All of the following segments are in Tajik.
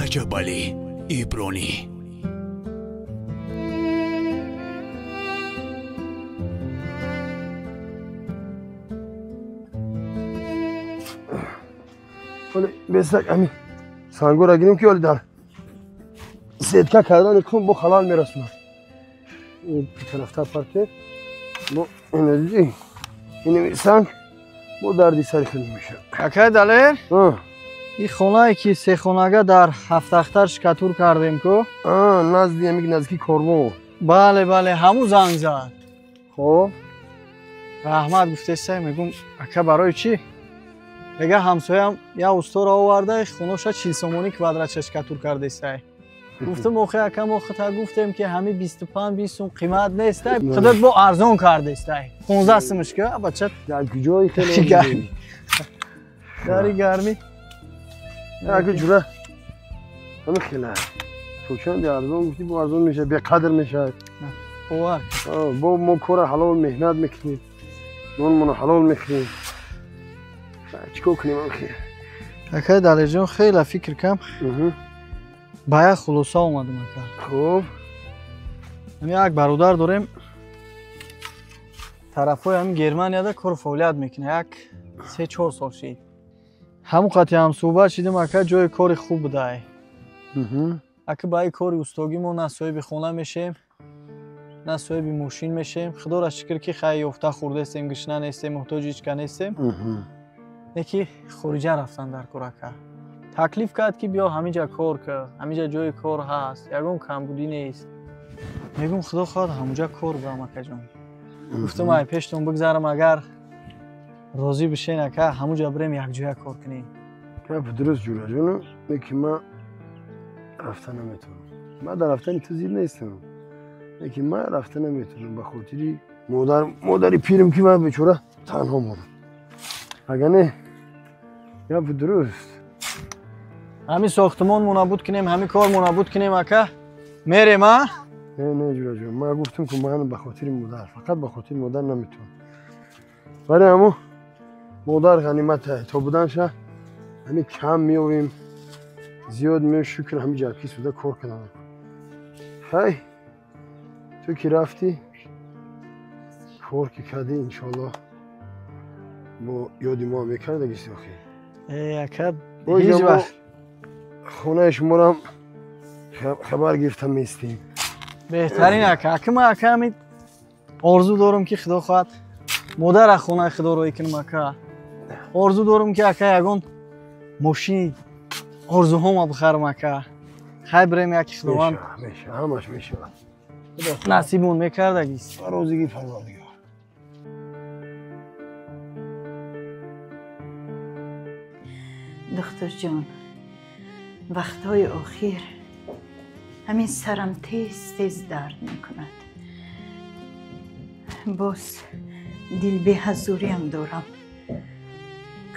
Раҷабалӣ Ибронӣ. Бесак ами сангора гирим ки оли дар сетка кардани кун бо халал мерасонад. Тарафтар парке бо энерҷи ин санг бо дарди сари худ мешавад. Акай Далер, ин хонае ки сехонага дар Ҳафтахтар шикатур кардем ку? Назди ами наздики корвон. Бале, бале, ҳамун занг зад. Хоб. Раҳмат гуфтесай, мегум ака барои чӣ? Мега ҳамсоям я усторо оварда, хоноша 40 сомонӣ квадратша шикатур кардесай. Гуфтам охе ака мо худта гуфтем ки ҳами 25-20 сум қимат нестай, худат бо арзон кардестай. 15 сумш ки бача дар куҷои хеле гармӣ. Дари гармӣ. Ака ҷура ҳами хела. То чанд арзон гуфтӣ бо арзон мешавад, беқадр мешавад. Бовар. Бо мо кора ҳалол меҳнат мекунем. Нонмонро ҳалол мехӯрем. Чикор кунем охе? Акай Далерҷон, хеле фикр кам. Ба як хулоса омадам ака. Хуб. Ҳамин як бародар дорем, тарафҳои ҳамин Германияда кору фаъолият мекунад, як 3-4 сол шид. Ҳамун қати ҳамсӯҳбат шидем ака, ҷои кори хуб будай. Ака ба ин кори устогӣ мо на соҳиби хона мешем, на соҳиби мошин мешем. Худоро шукр ки хай ёфта хӯрдестем, гушна нестем, муҳтоҷи ҳеч ка нестем. Яки хориҷа рафтан дар кор ака. Таклиф кард ки биё ҳаминҷа кор кар, ҳаминҷа ҷои кор ҳаст, ягон камбудӣ нест. Мегум худо хоҳад ҳамунҷа кор барам акаҷон. Гуфтам ай пештон бигзарам, агар розӣ бишен ака, ҳамунҷа бирем якҷоя кор кунем. Гап дуруст ҷураҷону, лекин ман рафта наметавонам. Ман дар рафтани ту зид нестам, лекин ман рафта наметавонам ба хотири модари пирим ки ман бечора танҳо морам. Агар не, гап дуруст. Ҳамин сохтмонмона буд кунем, ҳамин кормона буд кунем ака, мерем а? Не, не ҷураҷон, ман гуфтам ки ман ба хотири модар, фақат ба хотири модар наметавонам. Барои ҳамун модар ғанимат то буданша ҳамин кам меовем, зиёд меоем, шукр ҳамин ҷабки суда кор кардам. Хай, ту ки рафтӣ, кор ки кардӣ, иншоаллоҳ бо ёди мо мекардагисти охи. Ака, ҳеҷ вақт хонаи шуморам хабар гирифта меистем. Беҳтарин ака. Ака ман ака ҳамин орзу дорам ки худо хоҳад модара хонаи худо роҳӣ кунам ака. Орзу дорам ки ака ягон мошини орзуҳома бихарам ака. Хай бирем яки худованд. Мешавад, ҳамаш мешавад. Насибмон мекардагист. Ба розигии Парвардигор. Духтурҷон, вақтҳои охир ҳамин сарам тез тез дард мекунад. Боз дилбеҳазуриам дорам.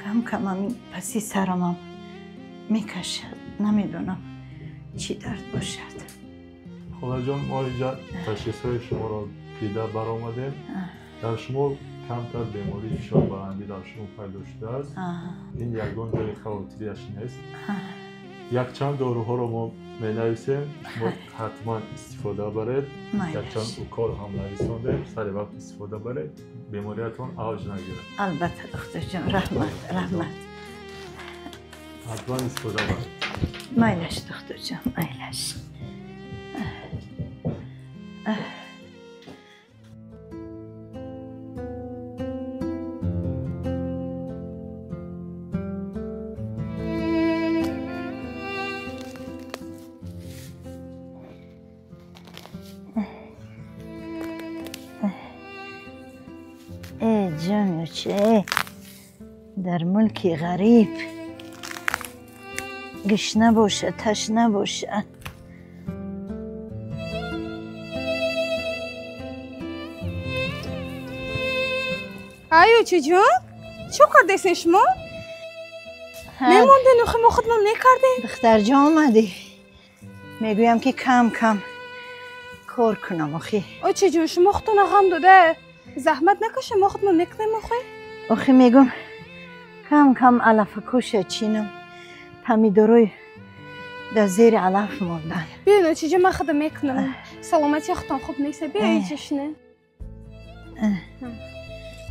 Кам кам ҳамин паси сарамам мекашад. Намедонам чӣ дард бошад. Холаҷон, мо инҷа ташхисҳои шуморо дида баромадем. Дар шумо камтар бемории фишорбаландӣ дар шумо пайдо шудааст. Ин ягон ҷои хавотирияш нест. Якчанд доруҳоро мо менависем, шумо ҳатман истифода баред. Якчанд укол ҳам нависондем, сари вақт истифода баред, бемориятон авҷ нагирад. Албатта, духтурҷон, раҳмат, раҳмат. Ҳатман истифода баред. Майлаш, духтурҷон, майлаш. Че дар мулки ғариб гушна бошад, ташна бошад. Ай, очиҷон, чӣ кардесен шумо? Мемонден, охи мо худмон мекардем. Духтарҷон, омадӣ. Мегӯям ки кам кам кор кунам охи. Очиҷон, шумо худтона ғам дода. Заҳмат накашем, мо худмон мекунем охи. Охи мегум кам кам алафакоша чинам, помидорои Дар зери алаф мондан. Биёед очиҷон, ман худам мекунам. Саломатии худтон хуб нест. Биёед чишне.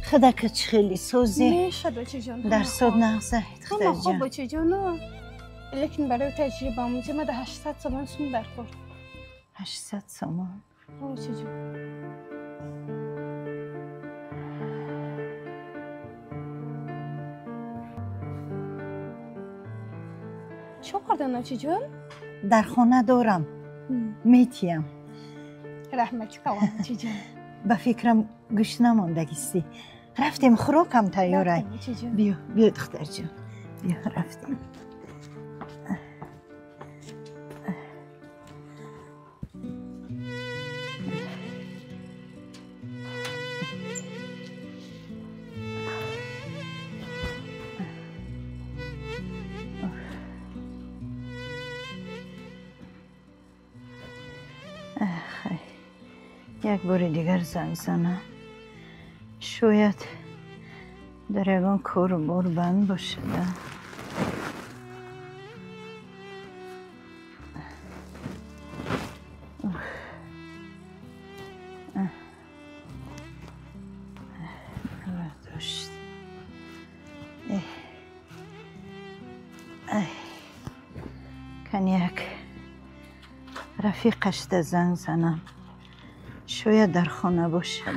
Худака чӣ хеле созӣ? Мешад очиҷон. Дар сод нағзаед худаҷон. Хуб очиҷон. Лекин барои таҷриба омӯзӣ мада 800 сомон сум даркор. 800 сомон? Очиҷон. Чӣ кардан очиҷон? Дар хона дорам. Метиям. Раҳмати калон очиҷон. Ба фикрам гӯш намондагистӣ. Рафтем, хӯрокам тайёрай. Биё, биё духтарҷон. Биё, рафтем. Як бори дигар занг занам. Шояд дар ягон кору бор банд бошад. Бардошт. Кани як рафиқашда занг занам. Шояд дар хона бошад.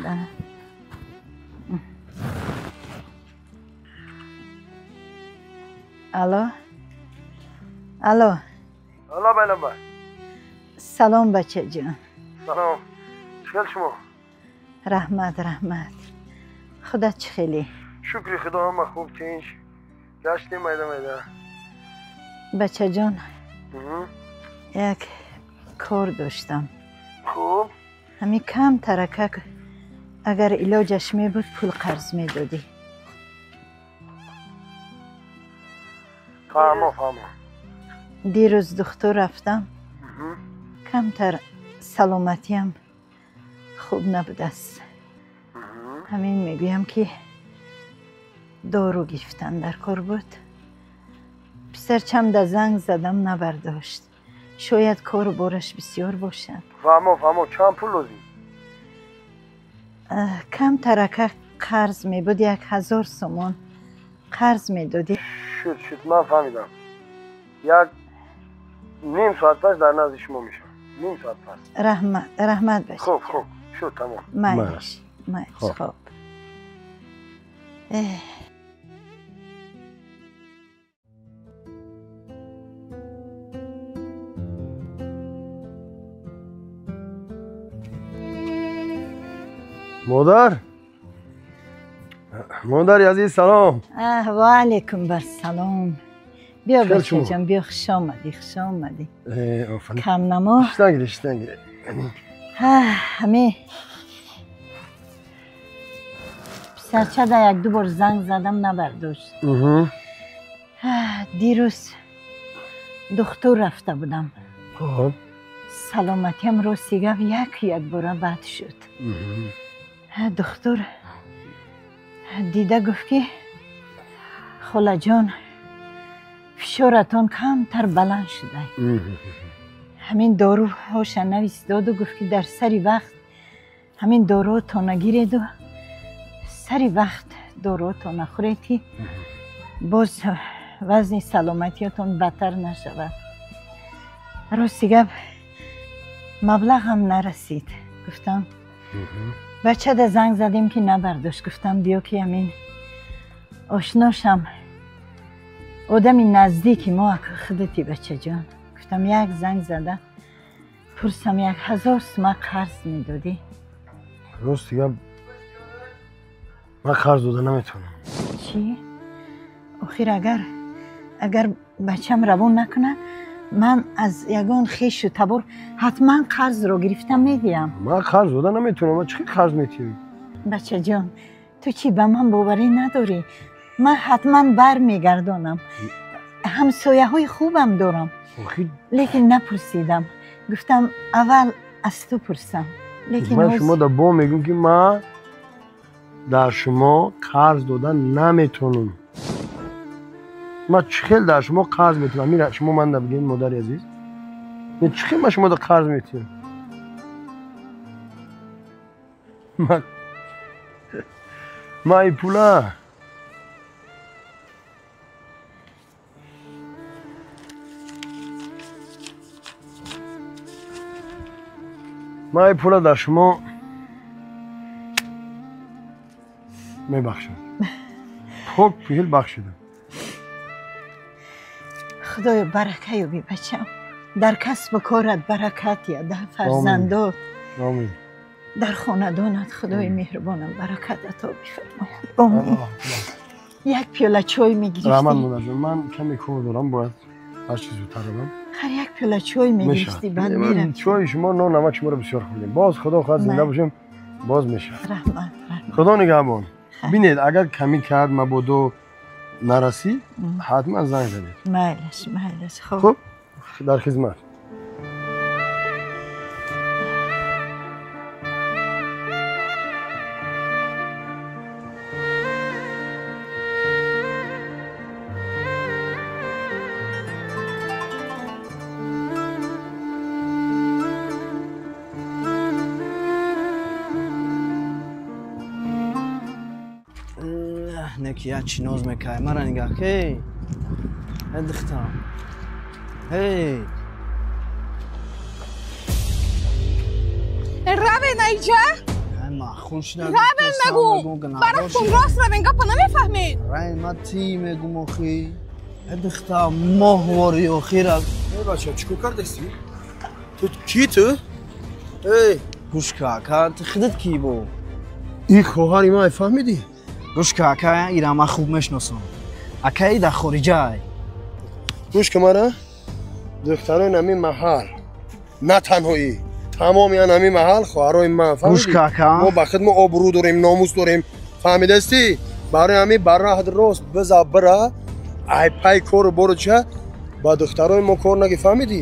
Алло? Алло. Алло, байлаба. Салом, бачаҷон. Салом. Чӣ хел шумо? Раҳмат, раҳмат. Худат чӣ хеле? Шукри худо, ҳама хуб, тинч. Гаштем майда майда. Бачаҷон, як кор доштам. Хуб. Ҳамин кам таракак агар илоҷаш мебуд, пул қарз медодӣ. Фаҳмо, фаҳмо. Дирӯз духтур рафтам. Камтар саломатиям хуб набудааст. Ҳамин мегӯям ки дору гирифтан дар кор буд. Писарчам да занг задам, набардошт. Шояд кору бораш бисёр бошад. Фаҳмо, фаҳмо. Чанд пул лозим? Кам тарака қарз мебуд, 1000 сомон қарз медодӣ. Шуд, шуд, ман фаҳмидам. Як ним соат пас дар назди шумо мешавам. Ним соат пас. Раҳмат, раҳмат бача. Хуб, хуб, шуд, тамом. Майлаш, майлаш, хуб. Модар? Модари азиз, салом. Ва алайкум барсалом. Биё бачаҷон, биё, хуш омадӣ, хуш омадӣ. Камнамо. Шиштан гире, шиштан гире. Ҳами писарчада як-ду бор занг задам, набардошт. Дирӯз духтур рафта будам. Саломатиам рости гап як-якбора бад шуд. Духтур дида гуфт ки холаҷон, фишоратон камтар баланд шуда. Ҳамин доруҳоша навис доду, гуфт ки дар сари вақт ҳамин доруотона гиреду сари вақт доруотона хӯред ки боз вазни саломатиятон бадтар нашавад. Рости гап маблағам нарасид. Гуфтам бачада занг задем ки набардошт. Гуфтам биё ки ҳамин ошношам, одами наздики мо худати бачаҷон. Гуфтам як занг зада пурсам, 1000 сума қарз медодӣ? Рости гап ман қарз дода наметавонам. Чӣ? Охир агар бачам равон накунад, ман аз ягон хешу табор ҳатман қарзро гирифта медиҳам. Ман қарз дода наметавонам. Ман чӣ қарз метиҳам? Бачаҷон, ту чӣ ба ман боварӣ надорӣ? Ман ҳатман бармегардонам. Ҳамсояҳои хубам дорам. Лекин напурсидам. Гуфтам аввал аз ту пурсам. Лекин ман шумо да бо мегӯм ки ман дар шумо қарз дода наметавонам. Ман чӣ хел дар шумо қарз метавонам? Мира, шумо ман набигӯед, модари азиз. Чӣ ма шумо да қарз метиҳам? Ма и пула ма и пула дар шумо мебахшам. Пок пил бахшидам. Худоё барака ёби бачам. Дар касбу корат баракат я, дар фарзандот. Омин. Дар хонадонат худои меҳрубонам баракат ато бифармояд. Омин. Як пиёла чой мегирифтӣ? Раҳмат модарҷон, ман каме кор дорам, бояд ҳар чиз зудтар равам. Ҳар як пиёла чой мегирифтӣ, баъд мерафтӣ. Чойи шумо, нон намак шуморо бисёр хӯрдем. Боз худо хоҳад зинда бошем, боз мешавад. Раҳмат, раҳмат. Худо нигаҳбон. Бинед, агар камӣ кард, мабодо нарасид, ҳатман занг занед. Майлаш, майлаш. Хуб, дар хизмат. Неки як чӣ ноз мекай, мара нигаҳ ки. Э духтарам. Эй. Равен айҷа? Ай махун шуда. Равен мегу. Барахтун рост равен, гапа намефаҳмед. Рай ма ти мегум охи. Э духтарам моҳвори охира. Эй бача, чӣ кор кардасти? Ту кӣ ту? Эй, гӯш ка, ака, ту худат кӣ бо? Ин хоҳари ман фаҳмидӣ? Гӯш ка, ака, ира ман хуб мешиносам. Ака и дар хориҷай. Гӯш ка мара, духтарони ҳамин маҳал, на танҳоӣ, тамоми ҳамин маҳал хоҳарои ман, фаҳмидӣ? Гӯш ка, ака. Мо ба худ мо обрӯ дорем, номус дорем, фаҳмидастӣ? Барои ҳамин ба раҳд рост биза бира, ай пай кору бору ча, ба духтарои мо кор наги, фаҳмидӣ?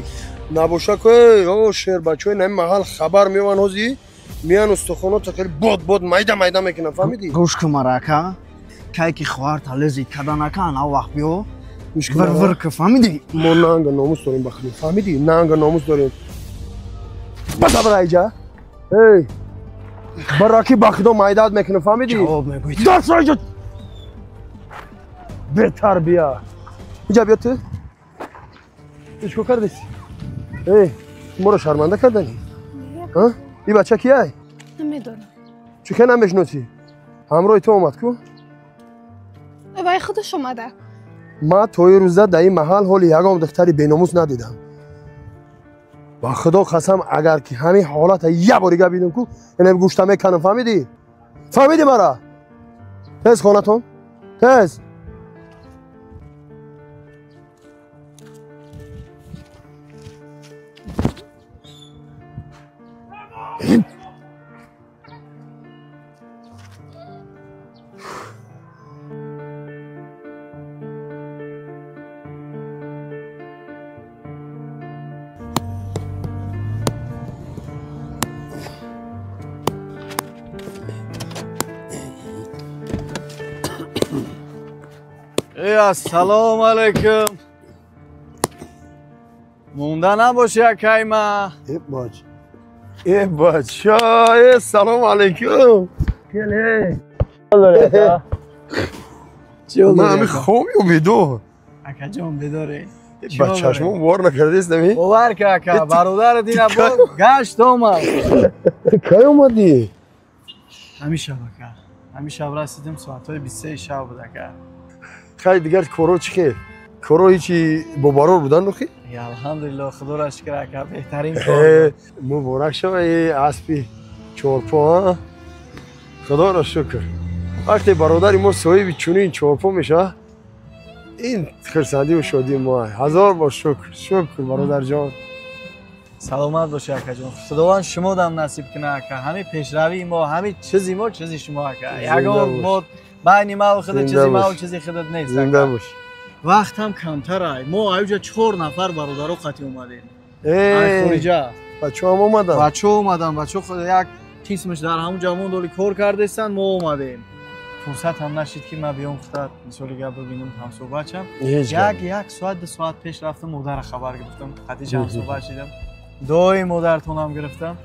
Набоша ку, о шербачаҳои ҳамин маҳал хабар меёванд ҳозӣ, миян устухоното хеле бод-бод майда-майда мекунанд, фаҳмидӣ? Гӯш кун мара, ака. Кай ки хоҳарта лезид кардан, ака, ана вақт биё. Вир-вир ки, фаҳмидӣ? Мо нанга номус дорем ба худо, фаҳмидӣ? Нанга номус дорем. Баса бира иҷа. Эй, бараки ба худо майдаат мекунам, фаҳмидӣ? Ҷавоб мегӯӣ. Дастро иҷа! Бетарбия. Иҷа биё ту. Чӣ кор кардасӣ? Эй, моро шарманда карданӣ? Ин бача кияй? Намедонам. Чӣ хел намешиносӣ? Ҳамроҳи ту омад ку? Вай худаш омада. Ман то ин рӯза дар ин маҳал ҳоли ягон духтари беномус надидам. Ба худо қасам, агар ки ҳамин ҳолата як бор дига бинам ку, инам гӯшта меканам, фаҳмидӣ? Фаҳмидӣ мара? Тез хонатон, тез. Ассалому алайкум. Монда набоши, акай ма. Э бач. Э бача, э салому алайкум. Келе. Ман ҳамин хоб ё бедор? Акаҷон бедорӣ. Ба чашмон бовар накардест нами? Бовар ка, ака, бародарат ина бо гашт омад. Кай омадӣ? Ҳамин шаб, ака. Ҳамин шаб расидем, соатҳои 23 шаб буд, ака. Хай дигар коро чӣ хел? Коро ҳечи бобарор будан рухи? Алҳамдулилло, худоро шукр, ака, беҳтарин кор. Муборак шава, аспи чорпо, худоро шукр. Вақте бародари мо соҳиби чунин чорпо мешавад, ин хурсандиву шодии мо. Ҳазор бор шукр, шукр бародарҷон. Саломат бошӣ, акаҷон. Худованд шумо дам насиб кунад, ака. Ҳамин пешравии мо, ҳамин чизи мо, чизи шумо, ака. Ягон мо байни маву худат чизи маву чизи худат нест. Зинда бош. Вақт ҳам камтар ай. Мо аюҷа 4 нафар бародаро қатӣ омадем. Ай хориҷа. Бачаҳо ҳам омаданд. Бачаҳо омаданд, бачаҳо як қисмаш дар ҳамун ҷавон доли кор кардестанд, мо омадем. Фурсат ҳам нашид ки ман биём худат мисоли гап бибинам ҳамсӯҳбат шам. Як соат, 2 соат пеш рафтам, модарро хабар гирифтам, қатиша ҳамсӯҳбат шидам. Дуои модаратонам гирифтам.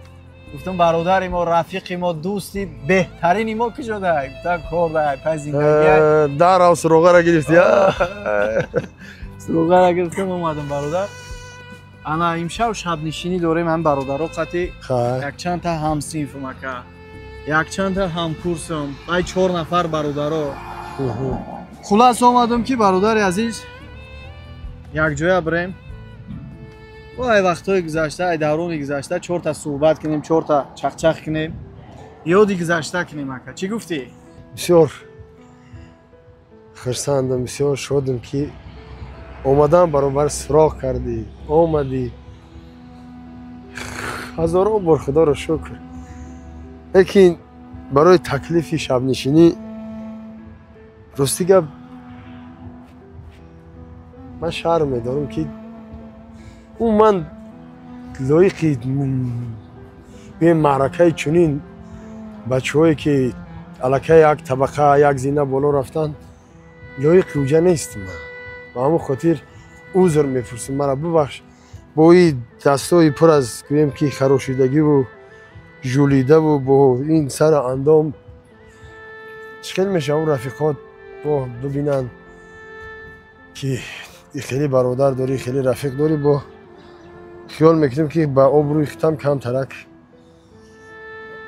Гуфтам бародари мо, рафиқи мо, дӯсти беҳтарини мо куҷо дай? Гуфтам кор дай, пай зиндагӣ. Дарав суроғаро гирифтӣ. Суроғаро гирифтам, омадам бародар. Ана имшаб шабнишинӣ дорем ҳам бародаро қати. Якчанд та ҳамсинфам ака. Якчанд та ҳамкурсам. Ай 4 нафар бародаро. Хулас омадам ки бародари азиз якҷоя бирем. Ай вақтҳои гузашта, ай даврони гузашта 4та суҳбат кунем, 4та чақчақ кунем, ёди гузашта кунем ака. Чӣ гуфтӣ? Бисёр хурсандам, бисёр шодам ки омадан баробар суроғ кардӣ, омадӣ. Ҳазорон бор Худоро шукр. Лекин барои таклифи шабнишинӣ рости гап ман шарм медорам ки ман лоиқи маъракаи чунин бачаҳое ки аллакай як табақа як зина боло рафтанд лоиқи уҷа нестам. Ба ҳамон хотир узр мепурсам, мара бубахш. Бо ин дастҳои пур аз гӯем ки харошидагиву жулидаву бо ин сару андом чӣ хел мешавад рафиқот бо бибинанд ки хеле бародар дорӣ, хеле рафиқ дорӣ, бо хиёл мекунем ки ба обрӯи худам камтарак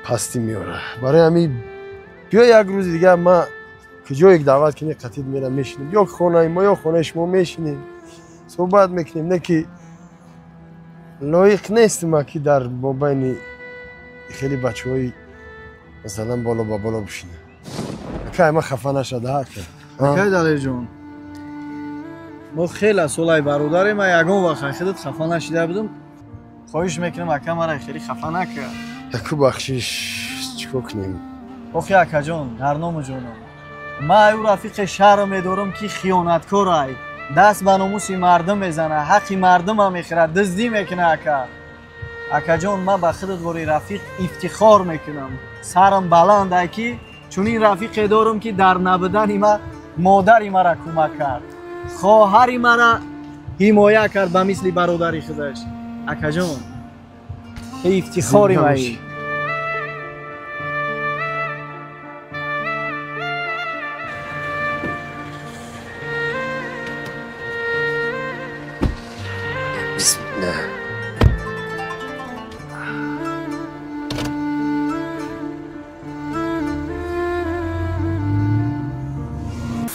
пастӣ меорад. Барои ҳамин биё як рӯзи дигар ма куҷое даъват кунӣ қатид мерам мешинем, ё хонаи мо ё хонаи шумо мешинем, суҳбат мекунем. Не ки лоиқ нестам ки дар мобайни хеле бачаҳои масалан боло ба боло бишинам. Акай ман хафа нашада ака. Акай Далерҷон, мо хеле солай бародарем, ман ягон вақт худат хафа нашида будам. Хоҳиш мекунам ака мара хеле хафа накар. Яку бахшиш, чӣ кор кунем? Охи акаҷон, дар ному ҷонам, ман ӯ рафиқи шаҳрро медорам ки хиёнаткор ай, даст ба номуси мардум мезана, ҳаққи мардумам мехӯрад, дуздӣ мекуна ака. Акаҷон, ман ба худат бори рафиқ ифтихор мекунам. Сарам баланд ай ки чунин рафиқе дорам ки дар набудани ман модари мара кӯмак кард, хоҳари мара ҳимоя кард ба мисли бародари худаш. Акаҷон, ифтихори маи. Бисмиллаҳ.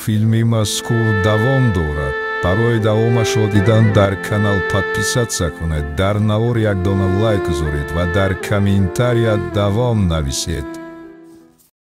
Филми мазкур давом дорад. Барои давомашро дидан дар канал подписаться кунед, дар навор як дона лайк гузоред ва дар комментария давом нависед.